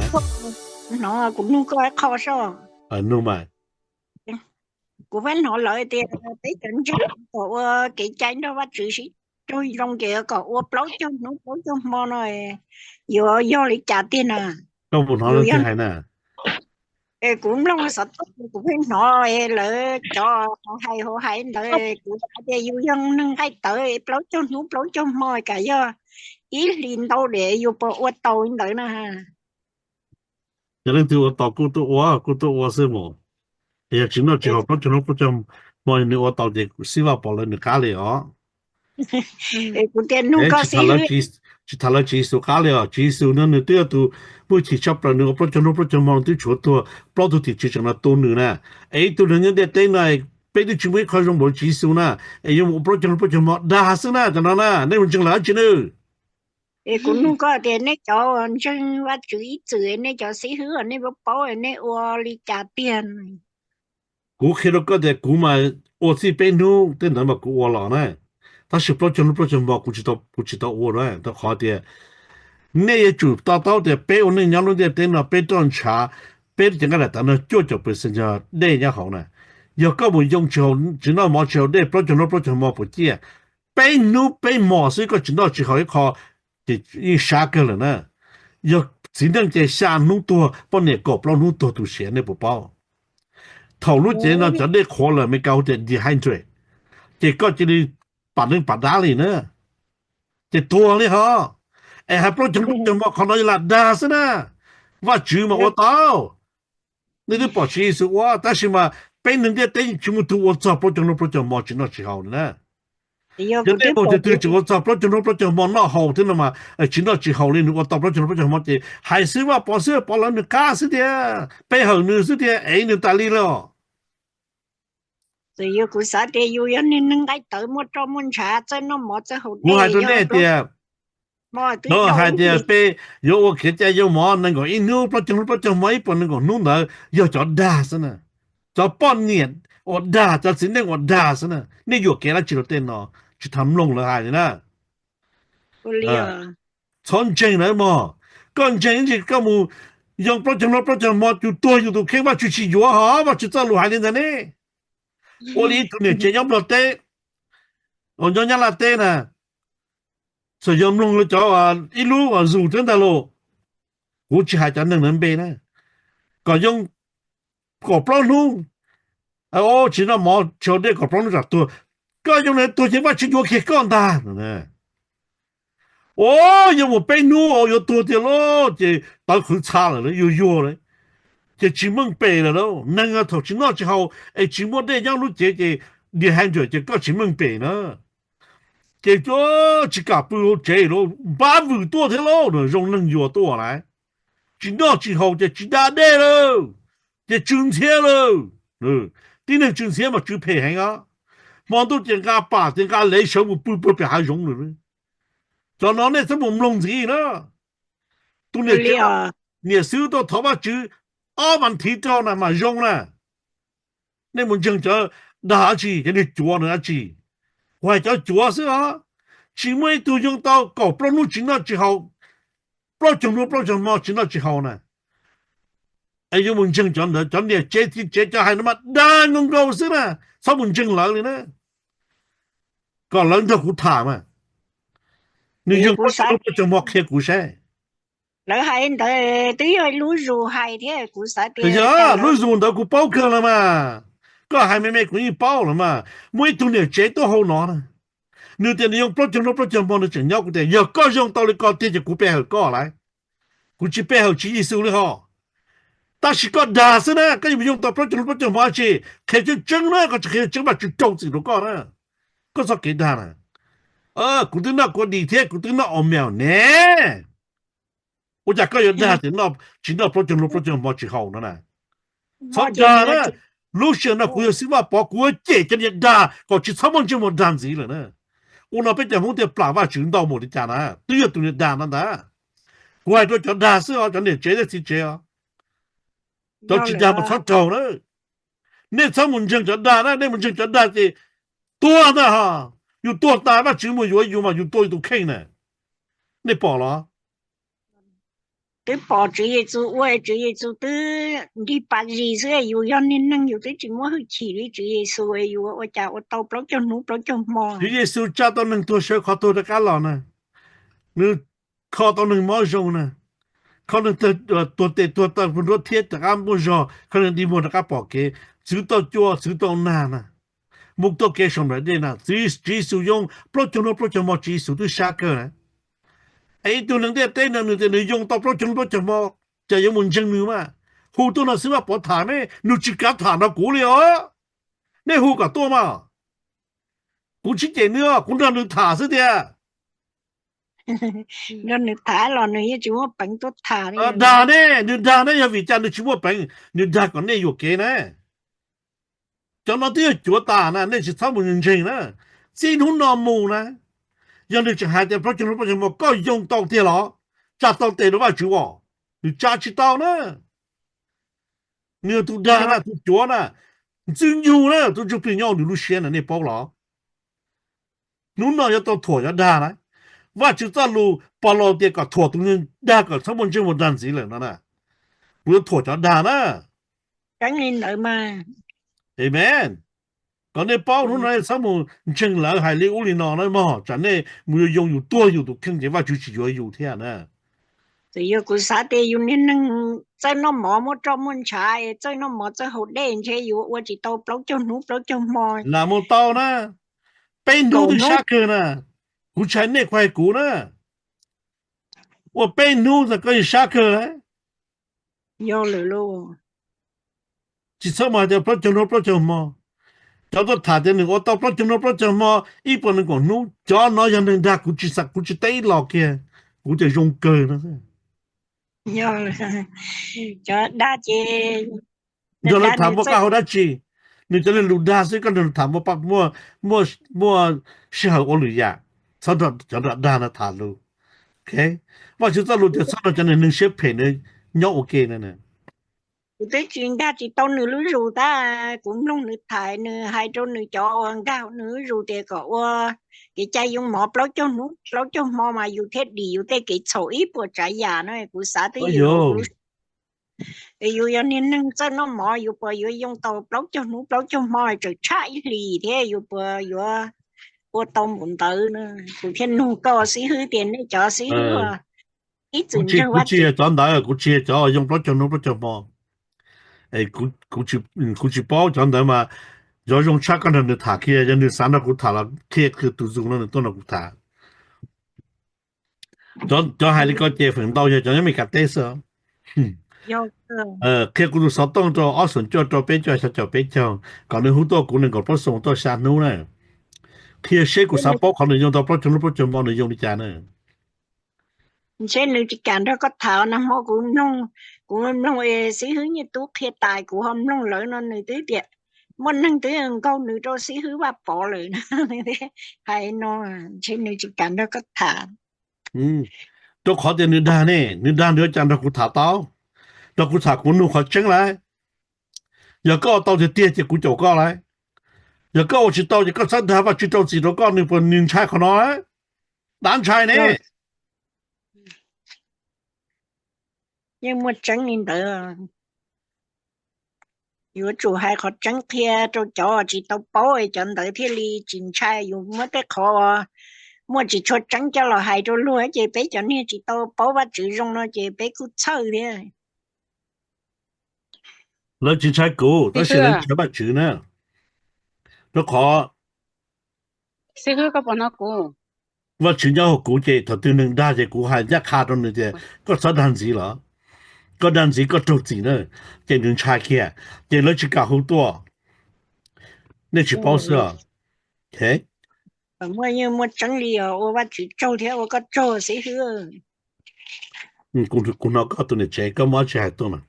Hnov kuv nug koj ib qho soj. Nug mas. Kuv pheej hnov lawv tias peb cov ntseeg kom ua kev cai nrog Vajtswv sib raug zoo ces kom ua plaub caug hnub plaub caug hmo no yuav yog li cas tiag na? Koj puas hnov leej twg hais na? Kuv mloog xov tooj kuv pheej hnov lawv cov hais hauv hais ntawd, kuv xav tias yus yog neeg nqaij tawv plaub caug hnub plaub caug hmo kam yog ib hlis ntau diam yus puas ua tau li ntawd na? Yog leej twg ua tau kuj tuaj ua, kuj tuaj ua xwb mus. Yog tsis noj tsis haus plaub caug hnub plaub caug hmo nws ua tau ces xib Vaj Pov lawv nws qab li os. Tsis tham lawv Tswv Yexus qab li os. Tswv Yexus no nws twb yog tus muaj hwj chim tshaj plaws, nws ua plaub caug hnub plaub caug hmo twb tshuav tuag plaub tug tim tswv tseem los tu nws na. Es ib tug neeg nyob ntiaj teb no peb twb tsis muaj ib qho zoo npaum li Tswv Yexus na, es yuav mus ua plaub caug hnub plaub caug hmo dag xwb na, cov no na nej mus ntseeg lawv dab tsi na? Es kuv nug koj tias nej cov ntseeg Vajtswv ib txwm nej cov xib hwb nej puas paub nej ua li cas tiag? Kuv qhia rau koj tias kuv mas ua txij peb hnub tej ntawd mas kuv ua los na, tab sis plaub caug hnub plaub caug hmo kuv tsis tau ua na, rau qhov tias nej yuav tsum to taub tias peb ua neej nyob lub ntiaj teb no peb roj ntshav, peb cov nqaij daim tawv no cuaj caum percent yog dej nyob hauv na. Yog koj mus yoo tsis haus, tsis noj mov tsis haus dej plaub caug hnub plaub caug hmo puas ciaj? Peb hnub peb hmo xwb koj tsis noj tsis haus ib qho ces yeej sab kawg lawm na. Yog txiv neej ces xya hnub tuag, poj niam kaum plaub hnub tuag tu siav, nej puas paub? Thaum lub cev no cov dej qhuav lawm Meskas hu tias dehydrate, ces koj cia li pam neej pam dab li na, ces tuag li ho. Es hais plaub caug hnub plaub caug hmo qhov no yog lam dag xwb na. Vajtswv mas ua tau. Nej twb pom Tswv Yexus ua, tab sis mas peb neeg ntiaj teb tsis muaj tug ua txog plaub caug hnub plaub caug hmo tsis noj tsis haus li na. Yog nej mus tus twg tseem ua txog plaub caug hnub plaub caug hmo noj haus thiab no mas tsis noj tsis haus li, nws ua tau plaub caug hnub plaub caug hmo ces hais xwb Vaj Pov xwb, Vaj Pov lawv nws qab xwb tiag, pe hawm nws xwb tiag, ev nws tas li lawm. Txawm yog kuv xav tias yus yog neeg nqaij tawv muaj roj muaj ntshav txawj noj mov txawj haus dej, kuv hais rau nej tias, no hais tias peb yuav ua kev cai yoo mov nees nkaum ib hnub plaub caug hnub plaub caug hmo ib puas nees nkaum hnub ntawd yog cov dag xwb na. Cov poj niam uas dag, cov txiv neej uas dag xwb na. Nej yuam kev dab tsi rau tej no? Tsis tham mloog lawv hais li na. Txhob ntseeg lawv mog. Koj ntseeg ib ntsis koj mus yoo plaub caug hnub plaub caug hmo yus tuag yus tus kheej Vajtswv tsis yuav hos, Vajtswv txoj lus hais li ntawd ne. Ua li ib tug niam tsev nyob Nplog teb, nyob Nyab Laj teb na, txawm yog mloog lawv cov ib lub zus thiab ntag lauj, kuv tsis hais cov neeg ntawd npe na, kom yoo kaum plaub hnub, tsis noj mov tsis haus dej kaum plaub hnub tsam tuag. Koj yoo na tuag ces Vajtswv yuav kiag koj ntag. Ua, yuav mus peb hnub yuav tuag tiag lauj, ces tawv qhwv txha lawm, yuag yuag lawm, ces tsis meej pem lawm lauj. Neeg thaum tsis noj tsis haus es tsis muaj dej nyob lub cev ces dehydrate ces koj tsis meej pem na. Ces tsis kam pw hauv tsev lauj, npab vwm tuaj thiab lauj, zoo neeg yuag tuaj lawm. Tsis noj tsis haus ces tsis da dej lawm, ces tsw ntxhiab lawm. Tib neeg tsw ntxhiab mas tsw phem heev os. Hmo ntuj ces nqa pam ces nqa lev sawv mus pw puag pem hav zoov lawm. Cov no nej txhob mus mloog ntxiv na. Tus niam tsev, niam xib hwb tuaj thov Vajtswv ob vas thiv rau na mas zoo na. Nej mus ntseeg cov dag dab tsi, cov niag cuav na dab tsi? Kuv hais cov cuav xwb os. Tsis muaj ib tug yoo tau kaum plaub hnub tsis noj tsis haus, plaub caug hnub plaub caug hmo tsis noj tsis haus na. Es yuav mus ntseeg cov ntawd, cov niam tsev txiv tsev cov hais no mas dag nkaus nkaus xwb na. Txhob mus ntseeg lawv li na. Kom lawv nrog kuv tham mas. Nws yoo plaub caug hnub plaub caug hmo qhia kuv saib. Lawv hais ntawd twb yog lub zus hais thiab kuv xav tias yog lub zus ntawd kuv paub kawg los mas. Koj hais me me kuv yeej paub los mas. Muaj ib tug niam tsev tuaj hauv no na, nws tias nws yoo plaub caug hnub plaub caug hmo nws tseem nyob, kuv tias yog koj yoo tau li ko tiag ces kuv pe hawm koj lawm. Kuv tsis pe hawm Tswv Yexus li ho. Tab sis koj dag xwb na, koj yuav mus yoo tau plaub caug hnub plaub caug hmo dab tsi? Qhia tseeb tseeb na, koj tsis qhia tseeb Vajtswv rau txim rau koj na. Koj txoj kev dag na. Kuv twb noj kua dis thiab kuv twb noj oatmeal ne. Ua cas koj yuav dag tias tsis noj plaub caug hnub plaub caug hmo tsis haus no na? Txhob dag na. Lub sij hawm no kuv yog xib hwb Vaj Pov, kuv yuav cem cov niag dag kom tsis txhob muaj ntsej muag dag ntxiv lawm na. Ua no peb cov Hmoob thiaj plam Vajtswv ntau mus li cas na, twb yog tus niag dag no ntag. Kuv hais rau cov dag xwb os, cov niam tsev thiab txiv tsev os. Cov tsis dag mas txhob raug na. Nej txhob mus ntseeg cov dag na, nej mus ntseeg cov dag ces tuag ntag ho. Yus tuag tas Vajtswv mus yuav yus mas yus tua yus tus kheej na. Nej pom los? Twb pom Tswv Yexus ua, Tswv Yexus twb nrig pas zis xwb, yus yog niag neeg yus twb tsis muaj hwj chim li Tswv Yexus, yus ua cas ua tau plaub caug hnub plaub caug hmo. Tswv Yexus tsa tau neeg tuag sawv qhov tuag rov qab los na, nws kho tau neeg mob zoo na, kho neeg tuag tes tuag taw nruab thiab rov qab muaj zog, kho neeg dig muag rov qab pom kev, txwv tau cua txwv tau nag na, mus tau kev saum nplaim dej na, Tswv Yexus yoo plaub caug hnub plaub caug hmo, Tswv Yexus twb sab kawg na. Es ib tug neeg ntiaj teb no nws tias nws yoo tau plaub caug hnub plaub caug hmo, cas yuav mus ntseeg nws mas? Hu tuaj no xwb Vaj Pov tham ne, nws tsis kav tham nrog kuv li os. Nej hu kom tuaj mas. Kuv tsis cem nws, kuv nrog nws tham xwb tiag. Nrog nws tham los nws yeej tsis muaj peev tuaj tham li. Dag ne, nws dag ne, yog vim cas nws tsis muaj peev? Nws dag kom nej yuam kev na. Cov no twb yog cuav tas na, nej tsis txhob mus ntseeg na. Txij hnub no mus na, yog nws tseem hais tias plaub caug hnub plaub caug hmo koj yoo tau tiag los? Tsa tau tes rau Vajtswv os. Nws tsa tsis tau na. Nws yog tus dag na, tus cuav na, ntxwg nyoog na, tus ntsuj plig nyob nws lub siab na, nej paub los? Hnub no yuav tau thuam cov dag na. Vajtswv txoj lus Pov Laus tias kom thuam tus neeg dag kom txhob muaj ntsej muag dag ntxiv lawm no na. Kuv yuav thuam cov dag na. Amen. Kom nej paub hnub no nej txhob mus ntseeg lawv hais li ub li no na mog, tsam nej mus yuav yoo yus tuag yus tus kheej ces Vajtswv tsis yuav yus thiab na. Txawm yog kuv xav tias yus niag neeg txawj noj mov muaj roj muaj ntshav, txawj noj mov txawj haus dej ntshe yuav ua tsis tau plaub caug hnub plaub caug hmo. Lam mus tau na, peb hnub twb sab kawg na. Kuv tsis hais nej, kuv hais kuv na. Ua peb hnub tas koj yeej sab kawg. Yog lawm lauj. Tsis txhob mus hais tias plaub caug hnub plaub caug hmo. Cov tuaj tham tias nws ua tau plaub caug hnub plaub caug hmo, ib puas nees nkaum hnub, cov no yog neeg dag, kuv tsis xam, kuv tsis teb ib los kiag, kuv tias zoo kawg no. Cov dag ces nrog lawv tham muaj qab hau dab tsi? Nws cov niag lus dag xwb, koj nrog nws tham muaj, muaj sij hawm ua lwm yam, txhob nrog cov dag no tham lus. Vajtswv txoj lus tias txhob nrog cov niag neeg siab phem no nyob ua ke no. Kuv twb tsis nkag tsis tau nws lub zus tab, kuv mloog nws tham, nws hais rau nws cov uas nkag nws lub zus tias kom ua kev cai yoo mov plaub caug hnub plaub caug hmo mas yus thiaj dim yus tej kev txhaum ib puas tsav yam no, kuv xav twb yus yus yog niag neeg txawj noj mov, yus puas yuav yoo tau plaub caug hnub plaub caug hmo, tseem tshaj ib hlis thiab, yus puas yuav ua tau npaum ntawd na. Kuv thiaj nug koj xib hwb tias nej cov xib hwb ib txwm nrog Vajtswv. Kuv tsis yog cov ntawd, kuv tsis yog cov yoo plaub caug hnub plaub caug hmo. Kuv tsis paub cov ntawd mas, cov zoo tshaj koj nrog nws tham kiag, yog nws xav nrog kuv tham los qhia tus zoo no nws tuaj nrog kuv tham. Cov hais li ko ces feem ntau yog cov nyob Meskas teb xwb. Qhia kuv tus xov tooj rau ob xoom cuaj rau peb cuaj xya caum peb caug, kom nws hu tuaj kuv nees nkaum plaub xyoo tuaj xya hnub na. Qhia seb kuv xav paub qhov nws yoo tau plaub caug hnub plaub caug hmo nws yoo li cas na. Ntshe nws tsis kam nrog koj tham na, hmo kuv mloog, kuv mloog xib hwb Nyiaj Tub qhia tas kuv ho mloog lawv no nws twb tias muaj neeg twb nkaug nws rau xib hwb Vaj Pov lawm. Hais no ntshe nws tsis kam nrog koj tham. Rau qhov tias nws dag ne, nws dag nws ua cas nrog kuv tham tau? Nrog kuv tham kuv nug qhov tseeb lauj. Yog koj ua tau tiag tiag ces kuv caum koj lauj. Yog koj ua tsis tau ces koj txhob dag, Vajtswv rau txim rau koj, nws puas nws ntshai qhov no? Dab ntshai ne. Yeej muaj tseeb li ntawd. Yuav tsum hais qhov tseeb qhia rau cov tsis tau paub, cov ntawd thiaj li tsis ntshai. Yus muab tej qhov muaj tsis tshua tseeb coj los hais rau luag ces peb cov niag tsis tau paub Vajtswv zoo no ces peb kuj txhawj thiab. Lawv tsis ntshai kuv, tab sis lawv ntshai Vajtswv na. Rau qhov Vajtswv nyob hauv kuv ces thaum twg neeg dag ces kuv hais ncaj qha rau nws tias koj txhob dag ntxiv los, koj dag ntxiv koj raug txim na, ces nws ntshai kiag, ces lawv tsis kam hu tuaj. Nej tsis paub xwb os. Muaj tseeb li os, ua Vajtswv tsaug thiab ua koj tsaug xib hwb. Kuv hnov koj tus niam tsev, koj muaj dab tsi hais tuaj mas.